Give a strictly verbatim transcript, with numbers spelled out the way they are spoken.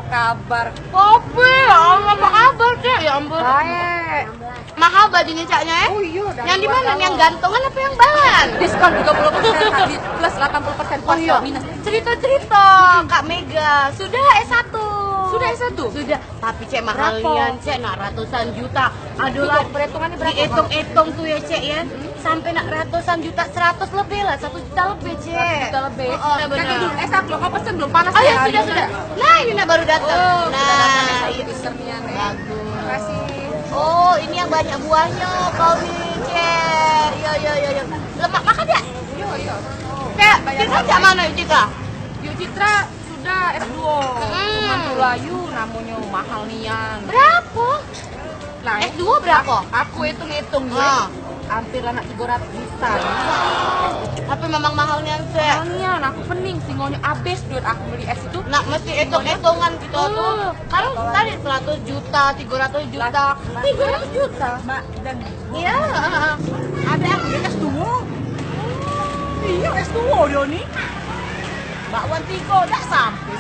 Kabar. Kopi, ya Allah, apa kabar, Cek? Ya ampun. Baik. Mahal bajunya, Caknya, eh? Oh, iya, dari Yang di luar mana? Kalau Yang gantungan apa yang bahan? Diskon tiga puluh persen, Kak, di plus delapan puluh persen, Oh, pas iya. Minus. Cerita-cerita, Kak Mega. Sudah S satu. Sudah S satu? Sudah. Tapi, Cek, mahal Berapa? Nian, Cek, nak ratusan juta. Aduh lah, perhitungannya berapa, dihitung-hitung tuh ya, Cek, ya. Sampai nak ratusan juta, seratus lebih lah, satu juta lebih, Cek. Seratus juta lebih. Oh, oh, Kak, benar. Dulu, eh, sablon, kau pesen belum? Panas. Oh, ya, ya, sudah, sudah. Nah, ini nak baru datang. Oh, nah, sudah datang, iya. Pinter nih, aneh. Bagus. Makasih. Oh, ini yang banyak buahnya, kau nih, Cek. Iya, iya, iya, iya. Lemak makan ya? Iya, iya. Cek, banyak kita buah. Cek mana, Cek? Yuk, Citra. Sudah S dua. Hmm. Cuman dulu ayu namanya mahal nian. Berapa? Lah, S dua berapa? Aku hitung-hitung ya. Ah. Hampir anak tiga ratus juta. Tapi memang mahal nian, Cek. Mahal nian, aku pening, singonyo habis duit aku beli es itu. Nak mesti hitung-hitungan gitu tuh. Hmm. Kalau tadi seratus juta, tiga ratus juta, tiga ratus juta. Mak, dan Iya, heeh. Ada yang beli S dua. Iya, S dua dia ni. Bakwan tiga dak sampai.